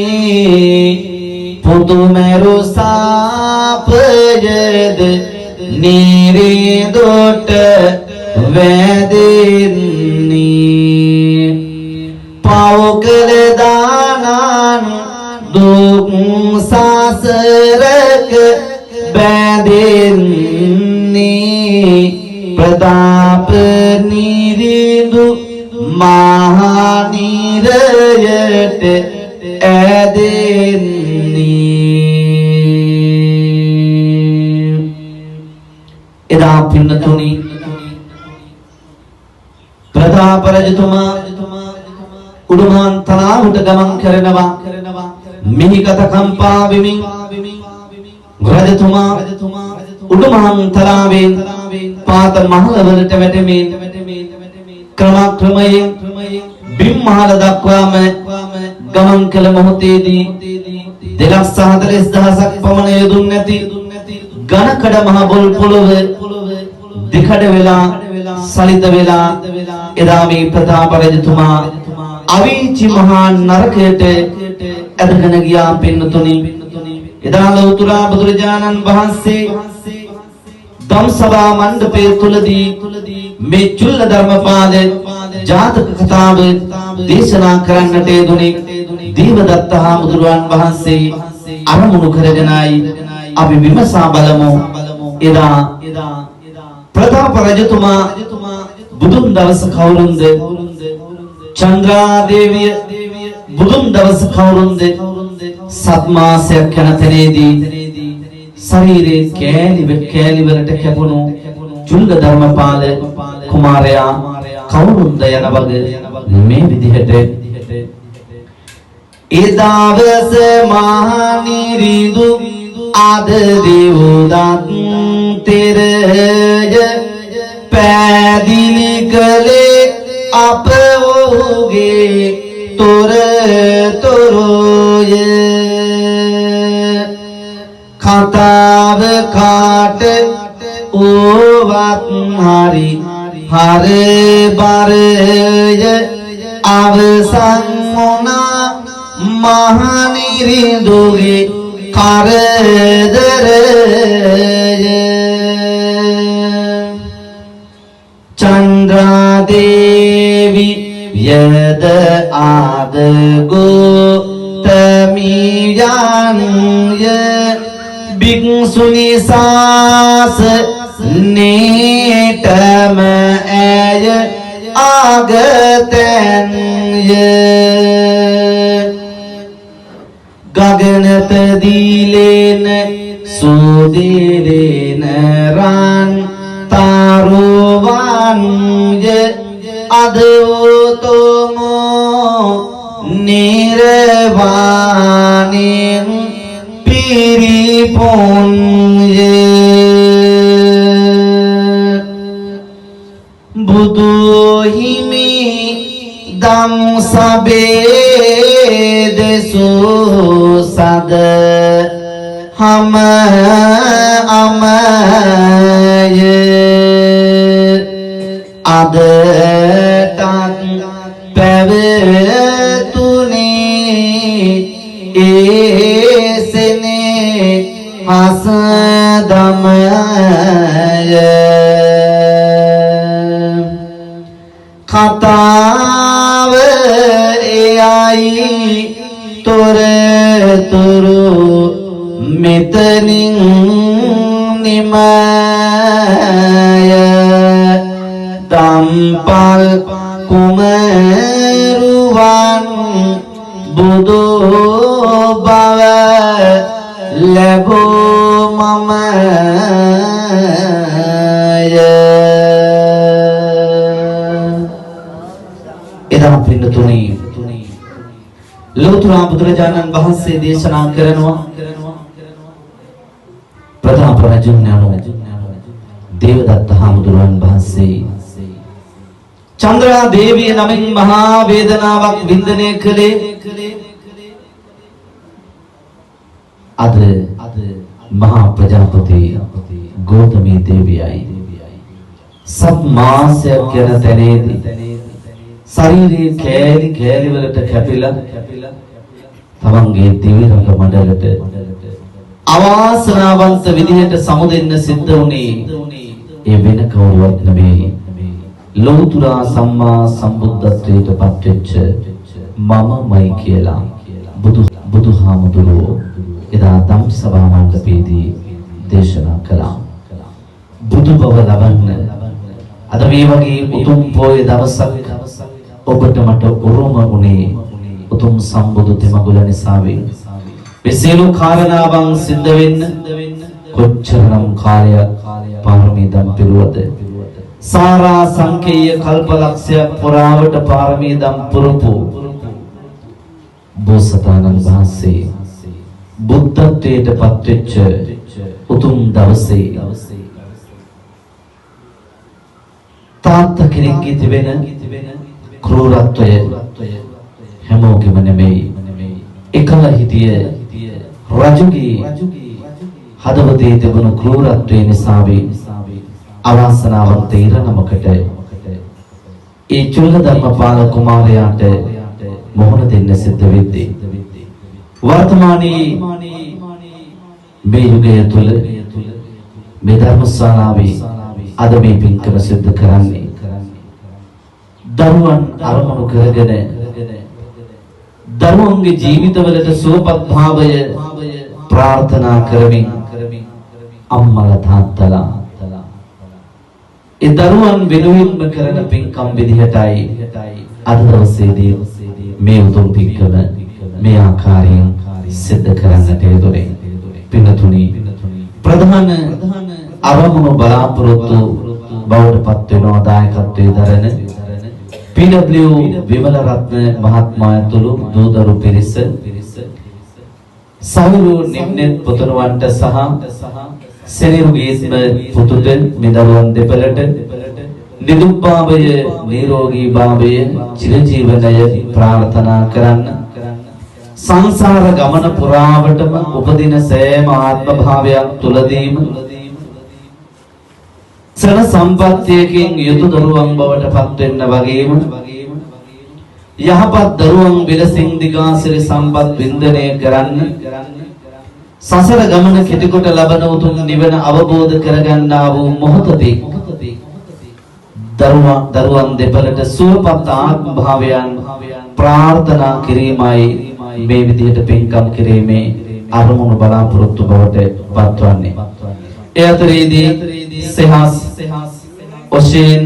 බිඳෙන්නේ පුදුමරු සාපයද නිරිඳොට වැදෙන්නේ. පව් කළ දානන් දුක් සසරක බැඳෙන්නේ ප්‍රතාප නිරිඳු මහා නිරයට ඇදෙන්නේ. එදා පින්නතුනි ප්‍රතාප රජතුමා උඩුමහන් තලාවට ගමන් කරනවා. මිහිකත කම්පා වෙමින් රජතුමා උඩුමහන් තලාවෙන් පාත මහලවලට වැටෙමින් ක්‍රමක්‍රමයෙන් බිම් මහල දක්වාම ගමන් කළ මොහොතේදී 2,40,000ක් පමණ යදුන් නැති ඝනකඩ මහ බොල් පොළොව දෙකඩ වෙලා සලිත වෙලා එදා මේ ප්‍රතාප රජතුමා අවීචි මහා නරකයට ඇදගෙන ගියා පින්නතුනි. එදා ලෞතර බුදුරජාණන් වහන්සේ ධම්සභා මණ්ඩපය තුලදී මේ චුල්ල ධර්මපාල ජාතක කතාව දේශනා කරන්නට යෙදුනේ දේවදත්ත හාමුදුරුවන් වහන්සේ අරමුණු කරගෙනයි. අපි විමසා බලමු එදා ප්‍රතාප රජතුමා බුදුන් දවස කවුරුන්ද? චන්ද්‍රා දේවිය බුදුන් දවස කවුරුන්ද සත් මාසයක් යන තැනේදී ශරීරයේ කෑලි කෑලි වලට කැපුණු චුල්ල ධර්මපාල කුමාරයා කවුරුන්ද යන වග මේ විදිහට ඒ දවස මහනිරිඳු අද දෙව්දත් තෙරය පෑදිලි කළේ අප ඔහුගේ තොරතුරුය. කතාව කාට ඕවත් හරි හර බරය අවසන් වුණා මහනිරිඳුගේ කරදරය. චන්ද්‍රා දේවි යද ආද ගෝතමියන්ය භික්ෂුනි සාස නේතම ඇය ආගතැන්ය. ගගනත දීලේන සුදීලේන රන් තරුවන්ය අද උතුමෝ නිර්වාණයෙන් පිරිපුන්ය. බුදු හිමි දම් සබේ දෙසූ සද හම අමය අදටත් පැවතුනේ ඒසනේ හසදමය. කතාව එයයි තොරතුරු මෙතනින් නිමය. දම්පල් කුමරුවන් බුදු බව ලැබූ මමය. එදා පින්නතුනි ලෝතර බුදුරජාණන් වහන්සේ දේශනා කරනවා ප්‍රතාප රජුන් යනු දේවදත්ත හාමුදුරුවන් වහන්සේ චන්ද්‍රා දේවිය නමින් මහා වේදනාවක් වින්දනය කළේ අද මහා ප්‍රජාපති ගෞතමී දේවියයි. සත් මාසයක් යන තැනේදී ශරීරයේ කෑලි කෑලි වලට කැපිලා තමන්ගේ දිව්‍ය රංග මණ්ඩලට අවාසනාවන්ත විදිහට සමුදෙන්න සිද්ධ වුණේ ඒ වෙන කවුරුවත් නෙවෙයි, ලෞතුරා සම්මා සම්බුද්ධත්වයට පත්වෙච්ච මමමයි කියලා බුදුහාමුදුරුවෝ එදා ධම්සභා මණ්ඩපයේදී දේශනා කළා. බුදු බව ලබන්න අද මේ වගේ උතුම් පොය දවසක් ඔබට මට උරුම වුණේ උතුම් සම්බුදු තෙමඟුල නිසාවෙන්. මේ සියලු කාරණාවන් සිද්ධ වෙන්න කොච්චරනම් කාලයක් පාරමී දම් පිරුවද? සාරා සංකේය කල්පලක්ෂයක් පුරාවට පාරමී දම් පුරපු බෝසතාණන් වහන්සේ බුද්ධත්වයට පත්වෙච්ච උතුම් දවසේ තාත්තා කෙනෙක්ගේ තිබෙන ක්‍රූරත්වය හැමෝගෙම නෙමෙයි, එකල හිටිය රජුගේ හදවතේ තිබුණු ක්‍රූරත්වය නිසා අවාසනාවන්ත ඉරණමකට ඒ චුල්ල ධර්මපාල කුමාරයාට මොහොන දෙන්න සිද්ධ වෙද්දී වර්තමානයේ මේ යුගය තුළ මේ ධර්මශාලාවේ අද මේ පින්කම සිද්ධ කරන්නේ දරුවන් අරමුණු කරගෙන දරුවන්ගේ ජීවිතවලට සුවපත් භාවය ප්‍රාර්ථනා කරමින් අම්මලා තාත්තලා ඒ දරුවන් වෙනුවෙන්ම කරන පින්කම් විදිහටයි අද දවසේදී මේ උතුම් පින්කම මේ ආකාරයෙන් සිද්ධ කරන්නට යෙදුනේ. පින්තුනි, ප්‍රධාන අරමුණු බලාපොරොත්තු බවට පත් වෙනවා දායකත්වයේ දරන PW Wimalaratne මහත්මයා ඇතුළු දූදරු පිරිස සහෝදරු නිම්නෙත් පුතුණුවන්ට සහ සෙනෙරු ගීත්ම පුතුට මේ දරුවන් දෙපළට නිදුක් භාවය, නිරෝගී භාවය, චිරජීවනය ප්‍රාර්ථනා කරන්න. සංසාර ගමන පුරාවටම උපදින සෑම ආත්ම භාවයක් තුලදීම සන සම්පත්තියකින් යුතු දරුවන් බවට පත් වෙන්න වගේම යහපත් දරුවන් විලසින් දිගාසිරි සම්පත් වින්දනය කරන්න, සසර ගමන කෙටිකොට ලබන උතුම් නිවන අවබෝධ කරගන්නා වූ මොහොතදී දරුවන් දෙපළට සුවපත් ආත්ම භාවයන් ප්‍රාර්ථනා කිරීමයි මේ විදිහට පින්කම් කිරීමේ අරමුණු බලාපොරොත්තු බවට පත්වන්නේ. ඒ අතරේදී සෙහස්, ඔෂේන්,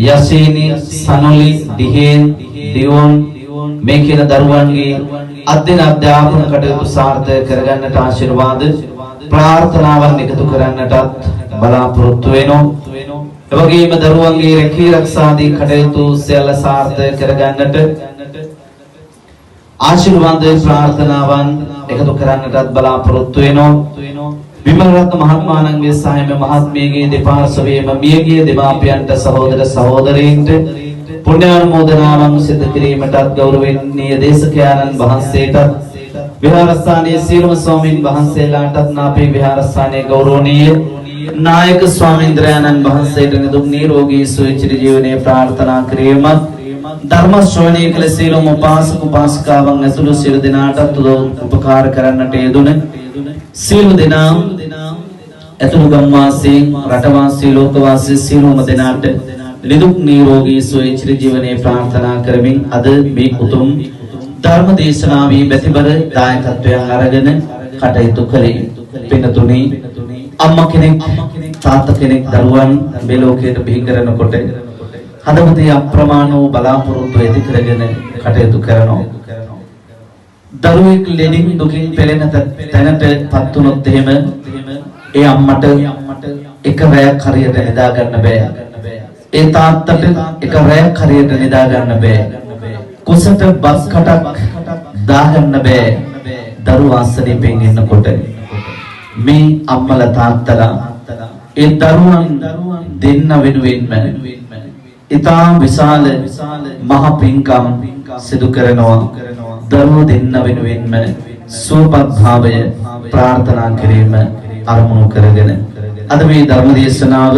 යශීනි, සනුලි, ඩිහේන්, ඩියෝන් මේ කියන දරුවන්ගේ අධ්‍යයන අධ්‍යාපන කටයුතු සාර්ථක කරගන්නට ආශිර්වාද ප්‍රාර්ථනාවන් එකතු කරන්නටත් බලාපොරොත්තු වෙනවා. එවැගේම දරුවන්ගේ රැකී රක්ෂාදී කටයුතු සියල්ල සාර්ථක කරගන්නට ආශිර්වාද ප්‍රාර්ථනාවන් එකතු කරන්නටත් බලාපොරොත්තු වෙනවා. විමලරත්න මහත්මාණන්ගේ සහ එම මහත්මියගේ දෙපාර්ශ්වයේම මියගිය දෙමාපියන්ට, සහෝදර සහෝදරීන්ට පුණ්‍යානුමෝදනාවන් සිදු කිරීමටත් ගෞරවනීය දේශකයාණන් වහන්සේටත් විහාරස්ථානයේ සියලුම ස්වාමීන් වහන්සේලාටත් නාපේ විහාරස්ථානයේ ගෞරවනීය නායක ස්වාමීන්ද්‍රයාණන් වහන්සේට නිදුක් නිරෝගී සුවය චිරජීවනයේ ප්‍රාර්ථනා කිරීමත්, ධර්ම ශ්‍රවණය කළ සියලුම උපාසක උපාසිකාවන් ඇතුළු සියලු දෙනාටත් උදව් උපකාර කරන්නට යෙදුන සියලු දෙනා ඇතුළු ගම්වාසීන්, රටවාසී, ලෝකවාසී සියලුම දෙනාට නිදුක් නිරෝගී සුවය චිරජීවනයේ ප්‍රාර්ථනා කරමින් අද මේ උතුම් ධර්ම දේශනාවේ බැතිබර දායකත්වයන් අරගෙන කටයුතු කළේ. පින්තුනි, අම්මා කෙනෙක්, තාත්තා කෙනෙක් දරුවන් මේ ලෝකයට බිහි කරනකොට හදවතේ අප්‍රමාණ වූ බලාපොරොත්තු ඇති කරගෙන කටයුතු කරනවා. දරුවෙක් ලෙඩින් දුකින් පෙළෙන තැනට පත් වුණොත් එහෙම ඒ අම්මට එක රැයක් හරියට නිදා ගන්න බෑ. ඒ තාත්තට එක රැයක් හරියට නිදා ගන්න බෑ. කුසට බත් කටක් දාගන්න බෑ. දරුවා අසනීපෙන් ඉන්නකොට මේ අම්මලා තාත්තලා ඒ දරුවන් දෙන්න වෙනුවෙන්ම ඉතාම විශාල මහ පින්කම් සිදු කරනවා. දරුවෝ දෙන්න වෙනුවෙන්ම සුවපත් භාවය ප්‍රාර්ථනා කිරීම අරමුණු කරගෙන අද මේ ධර්ම දේශනාව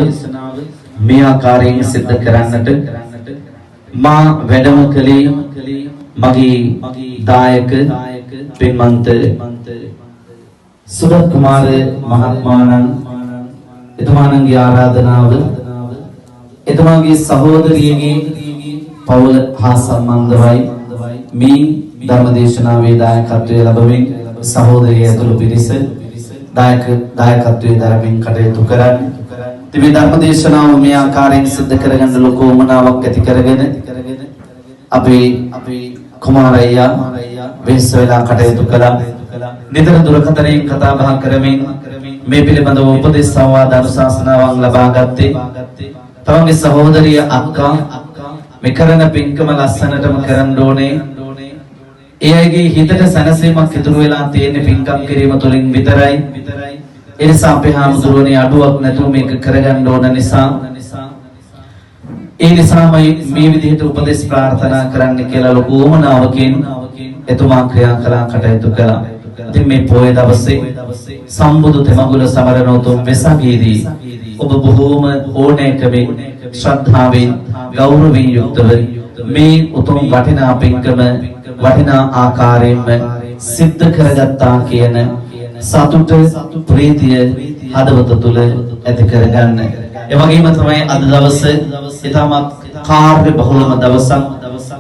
මේ ආකාරයෙන් සිද්ධ කරන්නට මා වැඩම කළේ මගේ දායක පින්වන්ත සුරත් කුමාර මහත්මාණන් එතුමාණන්ගේ ආරාධනාව, එතුමාගේ සහෝදරියගේ පවුල හා සම්බන්ධවයි මේ ධර්ම දේශනාවේ දායකත්වය ලැබමින් සහෝදරිය ඇතුළු පිරිස දායකත්වයේ දරමින් කටයුතු කරන්නේ. ඉතින් මේ ධර්ම දේශනාව මේ ආකාරයෙන් සිද්ධ කරගන්න ලොකු උවමනාවක් ඇති කරගෙන අපේ අපේ කුමාරయ్యා වෙහෙස වෙලා කටයුතු කළා. නිතර දුරකථනයෙන් කතා බහ කරමින් මේ පිළිබඳව උපදෙස් සංවාද අනුශාසනාවන් ලබා ගත්තේ. තමන්ගේ සහෝදරිය අක්කා මේ කරන පින්කම ලස්සනටම කරන්න ඕනේ. ඒ අයගේ හිතට සැනසීමක් ඉතුරු වෙලා තියෙන පින්කම් කිරීම තුළින් විතරයි. ඒ නිසා අපේ හාමුදුරුවනේ අඩුවක් නැතුව මේක කරගන්න ඕන නිසා, ඒ නිසාමයි මේ විදිහට උපදෙස් ප්‍රාර්ථනා කරන්න කියලා ලොකු උවමනාවකින් එතුමා ක්‍රියා කළා, කටයුතු කළා. ඉතින් මේ පොය දවසේ සම්බුදු තෙමඟුල සමරන උතුම් වෙසකේදී ඔබ බොහෝම ඕනෑකමින්, ශ්‍රද්ධාවෙන්, ගෞරවයෙන් යුක්තව මේ උතුම් වටිනා පින්කම වටිනා ආකාරයෙන්ම සිද්ධ කරගත්තා කියන සතුට ප්‍රීතිය හදවත තුළ ඇති කරගන්න. ඒ වගේම තමයි අද දවස ඉතාමත් කාර්ය බහුලම දවසක්.